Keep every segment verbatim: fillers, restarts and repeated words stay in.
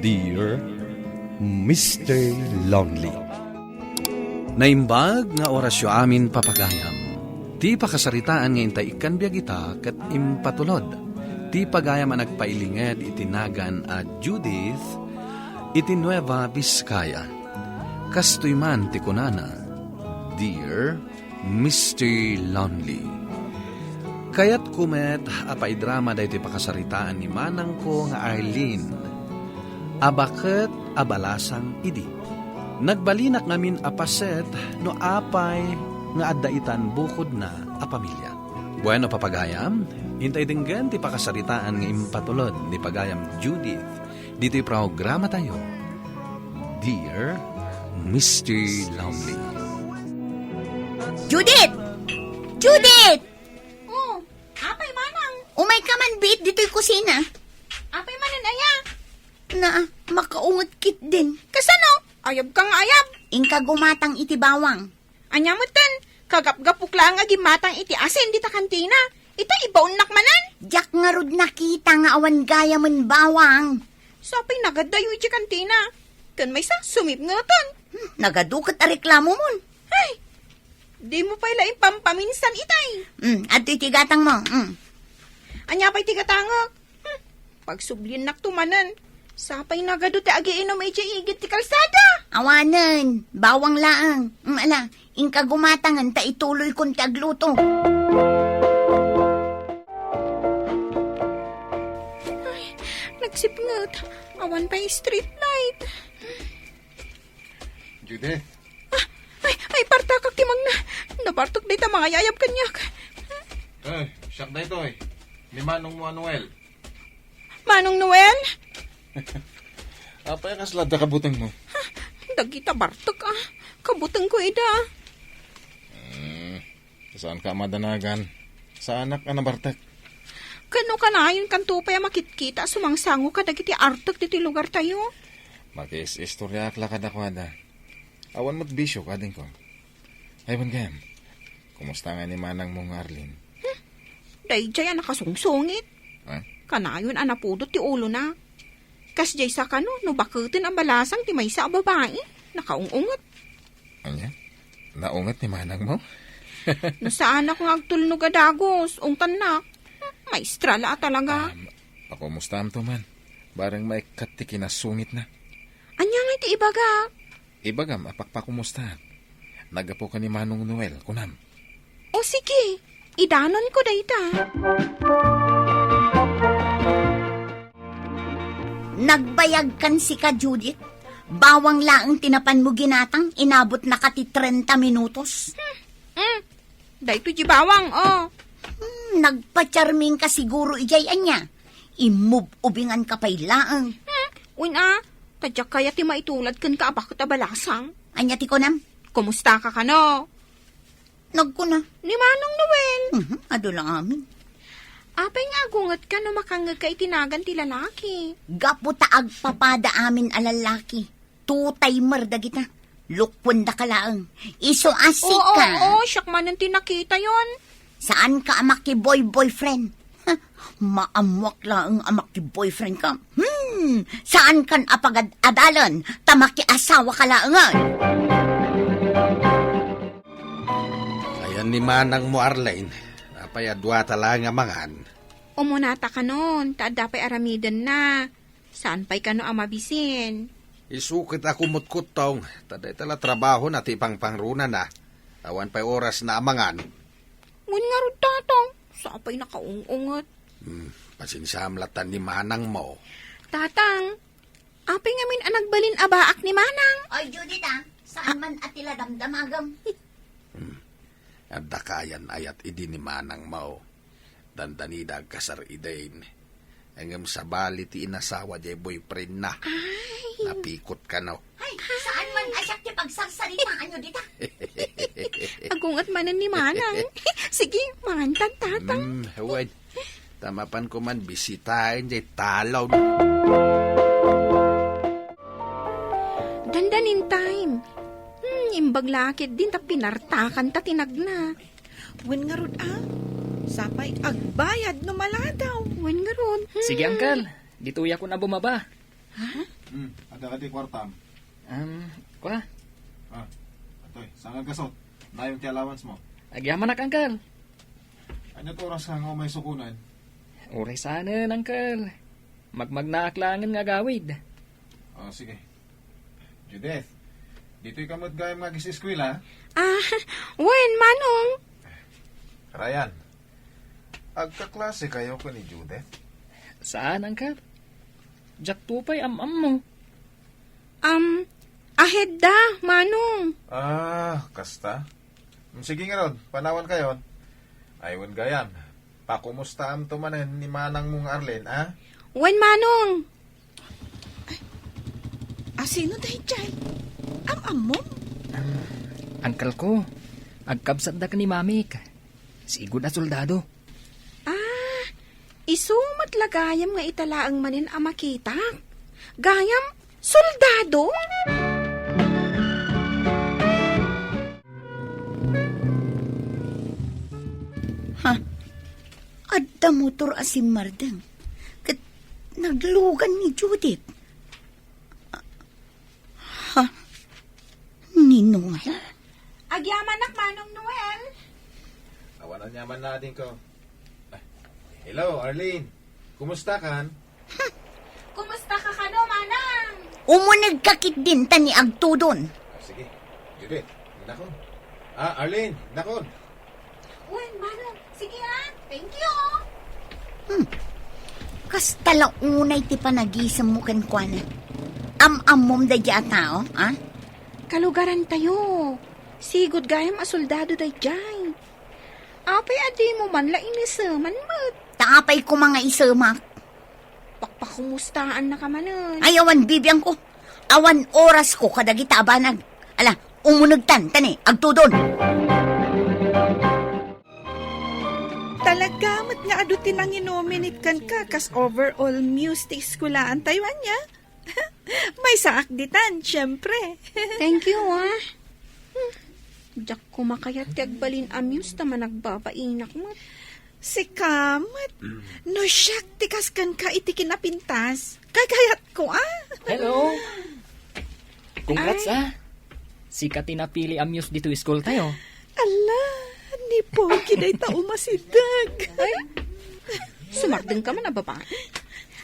Dear Mister Lonely. Naimbag nga orasyo amin, papagayam. Ti pakasaritaan nga intay ikkan biag ita ket impatulod ti pagayam a nagpailinged iti nagan a Judith iti Nueva Vizcaya. Kastoy man ti kunana, Dear Mister Lonely. Kayatko met a paidrama daytoy pakasaritaan ni manangko nga Arlene a baket a balasang idi. Nagbalinak ngamin a paset no apay nga adda itan bukodna a pamilia. Bueno, papagayam, intay denggen ti pakasaritaan nga impatulod ni pagayam Judith ditoy programatayo, Dear Mister Lonely. Judith! Judith! Oh, apay manang? Umay ka man biit ditoy kusina. Apay manen aya? Na, makaunget ketdin. Kasano? Ayab ka nga ayab. Inka gumatang iti bawang. Ania metten, kagapgapok laeng a gimmatang iti asin dita kantina. Ita, ibaonnak manen. Diak ngarud nakita nga awan gayamen bawang. Sapay nagadayo iti kantina. Ken maysa, sumipngeten. Hmm, nagadu ket a reklamomon. Ay, dimo pay la impampaminsan itay. Hmm, adtoy ti gatangmo. Hmm. Ania pay ti gatangek? Hmm, pagsubliennakto manen. Sapay nagadu ti agiinum idiay igid ti kalsada. Awanen, bawang laeng. Mm, ala, inka gumatangen ta ituloykon ti agluto. Ay, nagsipnget. Awan pay street light. Judith. Ah, ay, ay, bartakak ti mangna. Nabartek dayta mangayayab kaniak. Ay, siak daytoy. Ni Manong mo a Noel. Manong Noel? Apay a kasla adda kabutengmo? Ha? Dagita bartek, ah. Kabutengko ida. Hmm, saanka a madanagan. Saanak a nabartek. Ken no kanayonkanto pay a makitkita a sumangsango kadagiti artek ditoy lugartayo? Makiis-istoriaak la kadakuada. Awan met bisio, kadingko. Ay, wen gayam. Kumusta nga ni manangmo nga Arlene? Hmm. Daydiay a nakasungsungit. Ha? Kanayon a napudot ti ulona. Kasdiay sakano, no baketen a balasang ti maysa a babai, nakaung-unget. Ania? Naunget ni manangmo? No saanak nga agtulnog a dagus, ungtannak. Hmm, maestra la a talaga. Um, pakumustamto man. Bareng maikkat ti kinasungitna. Ania nga iti ibagak? Ibagam a pakpakumustaak. Naggapu ka ni Manong Noel, kunam. O sige, idanonko dayta. Nagbayag kan sika, Judith. Bawang laeng ti napanmo ginatang, inabotnaka ti trenta minutos. Hmm, hmm. Daytoy ti bawang, oh. Hmm, nagpacharming ka siguro idiay ania. Imub-ubingan ka pay laeng. Hmm, wen a, ta diak kayat ti maitulad kenka a baket a balasang. Ania ti kunam? Kumusta ka kano? Nagkuna. Ni Manong Noel. Mhm, adu la amin. Apay nga agunget ka no makangngeg ka iti nagan ti lalaki? Gapu ta agpapada amin a lalaki. Two-timer dagita. Lukkuendaka laeng. Isu a sika. Oo, oo, siak manen ti nakitayon. Saanka a makiboy-boyfriend. Ha, maammoak laeng a makiboyfriend ka. Hmm, saankan a pagad-adalen ta makiasawa ka laengen. Ayan ni manang mo, Arlene. Apay a duata laeng a mangan? Umunata kanon, ta adda pay aramidenna. Saan pay kano a mabisin? Isu ket a kumutkuttong, ta dayta la trabahona ti pangpangrunana. Awan pay orasna a mangan. Wen ngarud, Tatang, sapay nakaung-unget. Hmm, pasensiam latta ni manang mo. Tatang, apay ngamin a nagbalin a baak ni manang? Ay, Judith, ah, saan man a ti la damdamagem? Hmm. Adda kayan ayat idi ni manang mo. Dandanida agkasar idin. Ngem sabali ti inasawa diay boyfriend na. Ay. Napikot kano. Ay, saan man a siak ti pagsarsaritaanyo dita? Agunget manen ni manang. Sige, mangantan, Tatang. Mm, wen. Ta mapanko man bisitaen diay talon. Dandanin time. Hmm, imbag la ketdin ta pinartakan ta ti nagna. Wen ngarud a, sapay agbayad no maladaw. Wen ngarud. Hmm. Sige, Uncle. Ditoyakon a bumaba. Ha? Hmm, adda kadi kuartam? Um, kua? Ah, atoy, saan nga gasot? Nayon ti allowance mo. Agyamanak, Uncle. Ania ti oras nga umay sukunen? Uray saanen, Uncle. Magmagnaak laengen nga agawid. Oh, sige. Judith, ditoy ka met gayam nga agis-eskwela? Ah, wen, Manong. Ryan, agkaklase kayo ken ni Judith? Saan, Uncle. Diakto pay am-ammo. Am, ahead da, Manong. Ah, kasta? Mm, sige ngarud, panawan kayon. Ay, wen gayam. Pakumustaamto manen ni manangmo nga Arlene, a? Wen, Manong. Ay, asino daydiay? Am-ammom? Uncle ko, agkabsatda ken ni Mamik. Sigud a soldado. Ah, isu met la gayam nga ita laeng manen a makitak. Gayam, soldado? Ha? Adda motor a simmardeng. Ket naglugan ni Judith. Ha? Ni Noel? Agyamanak, Manong Noel. Awan aniaman nadin ko. Ah, hello, Arlene. Kumusta kan? Kumusta ka kano, Manang? Umuneg ka ketdin ta ni agtudon. Ah, sige. Judith, nako. Ah, Arlene, nako. Wen, Manang. Sige, ah. Thank you. Hmm. Kasta la unay ti panagisemmo kenkuana. Am-ammom daydiay a tao, a? Kalugarantayo. Sigud gayam a soldado daydiay. Apay a dimo man la iniseman met? Ta apay koma nga isemak? Pakpakumustaannaka manen. Ay, awan bibiangko. Awan orasko kadagita a banag. Ala, umunegtan, ta ni, agtudon. Talaga met nga adu ti nanginuminit kenka kas overall muse ti eskwelaantayo, ania? Maysaak ditan, siempre. Thank you, ah. Hmm. Diak koma kayat ti agbalin a muse ta managbabainak met. Sika met, no siak ti kas kenka iti kinapintas, kayatko, ah. Hello. Congrats, Ay. ah. Sika ti napili a muse ditoy school tayo. Ala, ni Pogi dayta umasideg. Ay, sumardeng ka man a babae.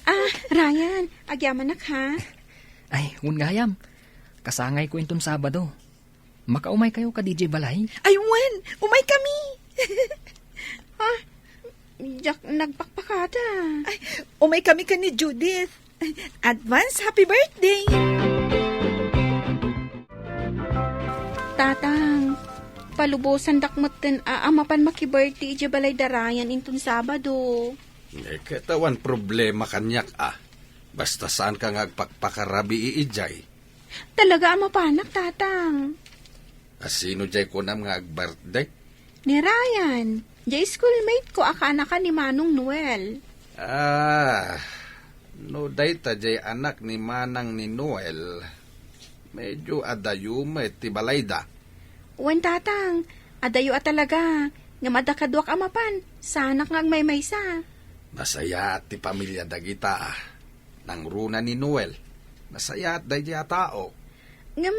Ah, Ryan, agyamanak, ha? Ay, wen gayam. Kasangayko inton Sabado. Makaumay kayo kadi diay balay? Ay, wen, umay kami. Ha? Diak nagpakpakada. Ay, umay kami ken ni Judith. Advance happy birthday! Tatang, palubosandak metten a, a mapan makibirthday idiay balay da Ryan inton Sabado. Eh, ket awan problema kaniak, a. Basta saanka nga agpakpakarabii idiay. Talaga a mapanak, Tatang. A, sino diay kunam nga ag-birthday? Ni Ryan, diay schoolmate ko a kaanakan ni Manong Noel. Ah, no dayta diay anak ni manang ni Noel, medyo adayo met ti balayda. Wen, Tatang, adayo a talaga, ngem adda kaduak a mapan, saanak nga agmaymaysa. Nasayaat ti pamilya dagita. Nangruna ni Noel, nasayaat daydiay a tao. Ngem,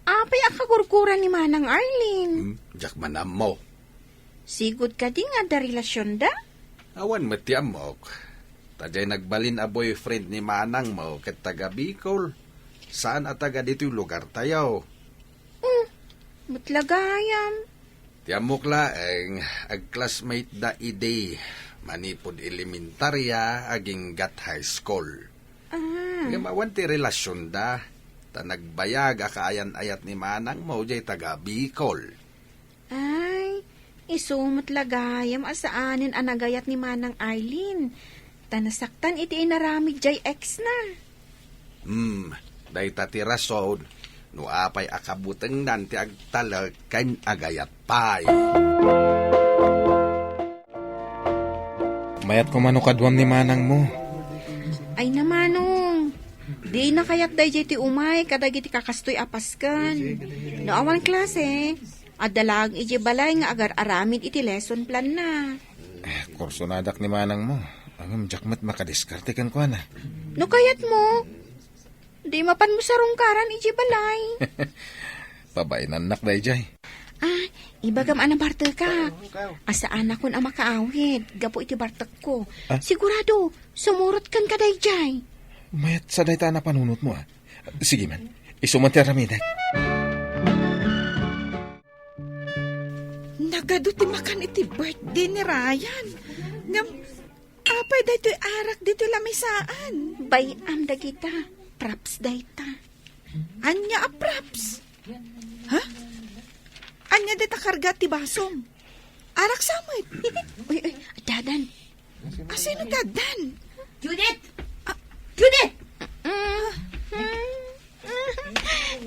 apay a kagurgura ni Manang Arlene? Hmm, diak man ammo. Sigud kadi nga adda relasionda? Awan met ti ammok. Ta diay nagbalin a boyfriend ni manangmo ket taga Bicol. Saan a taga ditoy lugartayo. Hmm, met la gayam. Ti ammok laeng, ag-classmate da idi manipud elementarya aginggat high school. Ah. Ngem awan ti relasionda, ta nagbayag a kaayan-ayat ni manangmo diay taga Bicol. Ay, isu met la gayam a saanen a nagayat ni Manang Arlene. Ta nasaktan iti inaramid diay ex na. Hmm, dayta ti rason no apay a kabutengnan ti agtalek ken agayat pay. Mayat koma no kaduam ni manangmo. Ay na, Manong, dina kayat daydiay ti umay kadagiti kakastoy a pasken. No awan klase, adda laeng idiay balay nga agar-aramid iti lesson plan na. Eh, kursonadak ni manangmo. Ngem diak met makadiskarte kenkuana. No kayatmo, Di mapanmo sarungkaran iti balay. Pabainannak dayjay. Ah, ibagam a nabartekak. Asaanakon a makaawid gapu iti bartekko. Ah? Sigurado, sumurot kenka dayjay. Mayat sa dayta a napanunotmo, ah. Sige man, isu man ti aramidek. Nagadu ti makan iti birthday ni Ryan. Ngem, apay daytoy arak ditoy lamisaan? Bay-am dagita. Props dayta. Ania a props? Ha? Ania dayta karga ti basom? Arak sa met. Uy, uy, addadan. Asino ti addan? Judith! Ah. Judith! Mm.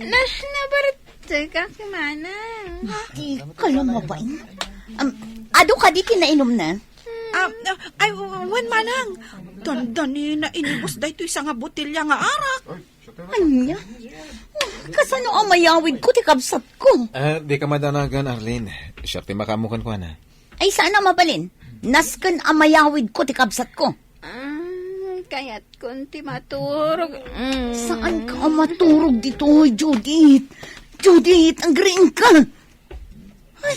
Na, nabartekak, manang. Di ka lang mabain. Um, adu kadi ti nainumna? Ah, ah, ay, wen, manang. Dandanina inibus daytoy sanga botelya nga arak. Ania? Kasano a mayawidko ti kabsatko? Ah, di ka madanagan, Arlene. Siak ti makaammo kenkuana. Ay, saan a mabalin? Nasken a mayawidko ti kabsatko. Ah, kayatkon ti maturog. Mm. Saan ka a maturog ditoy, Judith? Judith, agriingka! Ay,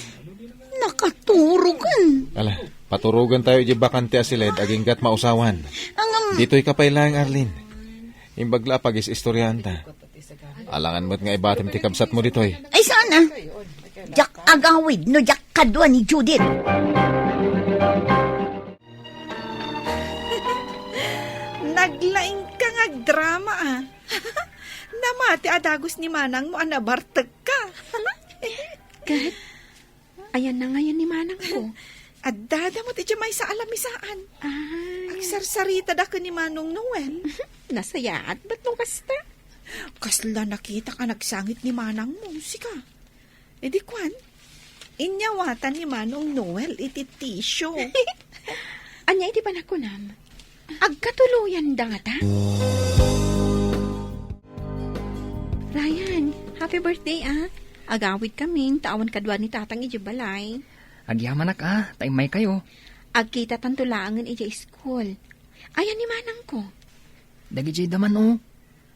nakaturogan. Ala, paturogantayo iti bakante a siled aginggat mausawan. Ang, um, Ditoy ka pay laeng, Arlene. Imbag la a pagis-istoryaanta. Alangan met nga ibatim ti kabsatmo ditoy. Ay, saan a? Diak agawid no diak kadua ni Judith. Naglaingka nga agdrama, ah. Namati a dagus ni manangmo a nabartekka. Ket, ayanna ngayen ni manangko? Addada met idiay maysa a lamisaan. Ay. Agsarsaritada ken ni Manong Noel. Nasayaat, bat no kasta? Kasla nakitak a nagsangit ni manangmo, sika. Idi kuan, inyawatan ni Manong Noel iti tisyo. Ania iti panagkunam? Agkatuloyanda ngata? Ryan, happy birthday, ah. Agawidkamin ta awan kadua ni tatang idiay balay. Agyamanak, ah, ta immaykayo. Agkitatanto laengen idiay school. Ayan ni manangko? Dagidiay da man, oh.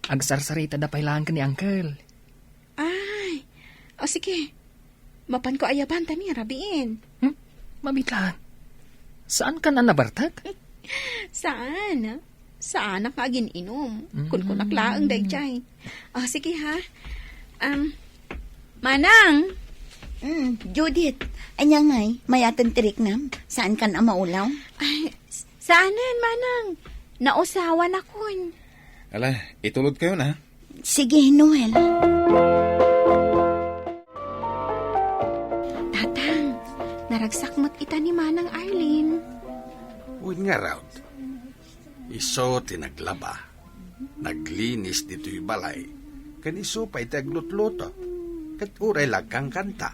Agsarsaritada pay laeng ken ni Uncle. Ay, o sige. Mapanko ayaban ta ni rabiin. Hmm? Mabitlaan. Saan kan a nabartek? Saan? Saanak nga agin-inum. Mm. Kunkunak laeng dayjay. O, sige ha. Um, Manang! Mm, Judith, ania ngay, mayaten ti riknam? Saan kan a maulaw? Ay, s-, saanen, Manang. Nausawan akon. Ala, itulod kayo na. Sige, Noel. Tatang, naragsak met ita ni Manang Arlene. Wen ngarud, isu ti naglaba, naglinis ditoy balay, ken isu pay ti aglutluto, ket uray la agkankanta.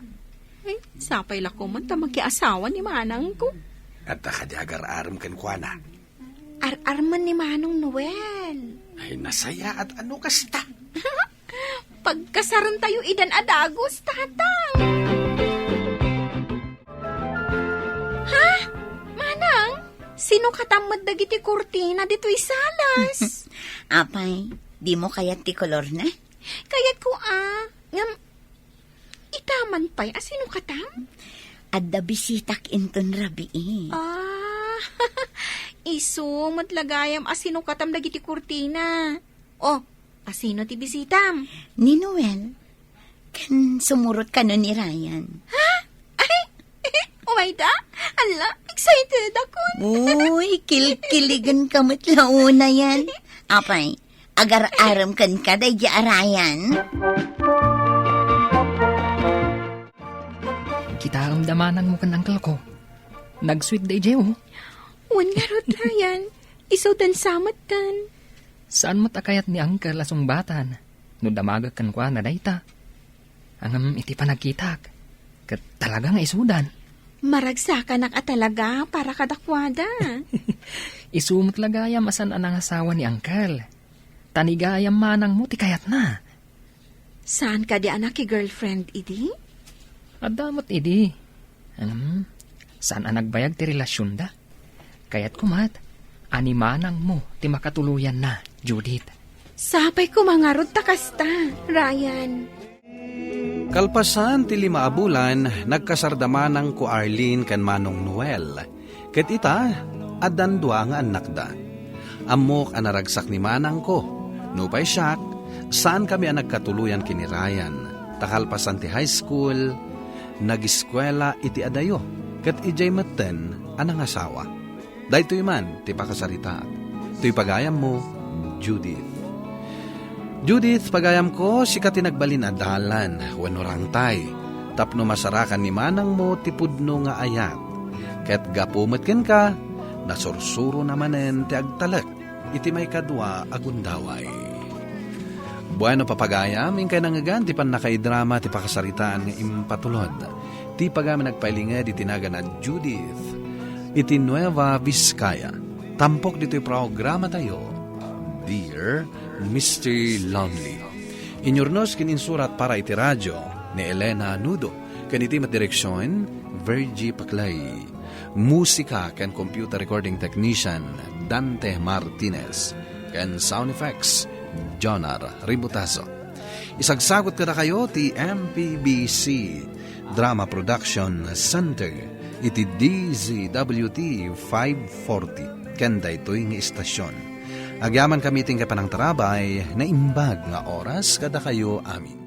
Ay, sapay la koman ta makiasawa ni manangko. Adda kadi agar-arem kenkuana? Ar-armen ni Manong Noel. Ay, nasayaat a no kasta. Pagkasarentayo idan a dagus, Tatang. Ha? Manang, sinukatam met dagiti kurtina ditoy salas? Apay, dimo kayat ti kolorna? Kayatko, a. Ngem, ita man pay a sinukatam? Adda bisitak inton rabii. Ah, isu met la gayam a sinukatam dagiti kurtina. Oh, asino ti bisitam? Ni Noel. Ken sumurot kano ni Ryan. Ha? Ay, umayda? Ala, excited ako. Uy, kilkiligen ka met la unayen. Apay, agar-arem kenka daydi a Ryan? Kitaem da manangmo ken uncle ko. Nagsuit daydi, oh. Wen ngarud, Ryan. Isu dansa metten. Saan met a kayat ni uncle a sungbatan no damagek kenkuana dayta. Ngem iti panagkitak, ket talaga nga isudan. Maragsakanak a talaga para kadakuada. Isu met la gayam a saan a nangasawa ni uncle. Ta ni gayam manangmo ti kayatna. Saan kadi a naki-girlfriend idi? Adda met idi. Ngem, saan a nagbayag ti relasionda. Kayatko met a ni manangmo ti makatuloyanna, Judith. Sapay koma ngarud ta kasta, Ryan. Kalpasan ti lima a bulan, nagkasar da manangko Arlene ken Manong Noel. Ket ita, addan dua nga annakda. Ammok a naragsak ni manangko. Nupay siak, saankami a nagkatuloyan ken ni Ryan. Ta kalpasan ti high school, nagiskuela iti adayo, ket idiay metten a nangasawa. Daytoy man ti pakasaritaak. Toy pagayammo, Judith. Judith, pagayamko, sika ti nagbalin a dalan wenno rangtay tapno masarakan ni manangmo ti pudno nga ayat. Ket gapu met kenka, nasursurona manen ti agtalek iti maikadua a gundaway. Bueno, papagayam, inkay nangngegan ti pannakaidrama ti pakasaritaan nga impatulod. Ti pagayam nagpailinged iti nagan a Judith iti Nueva Vizcaya. Tampok ditoy programatayo, Dear Mister Lonely. Inyurnos ken insurat para iti radio ni Elena Nudo, ken iti met direksion, Virgie Paclay. Musika ken computer recording technician, Dante Martinez. Ken sound effects, Jonar Ributazo. Isagsagut kadakayo ti M P B C Drama Production Center iti D Z W T five forty ken daytoy nga istasyon. Agyamankami iti inkay panangtarabay, naimbag nga oras kadakayo amin.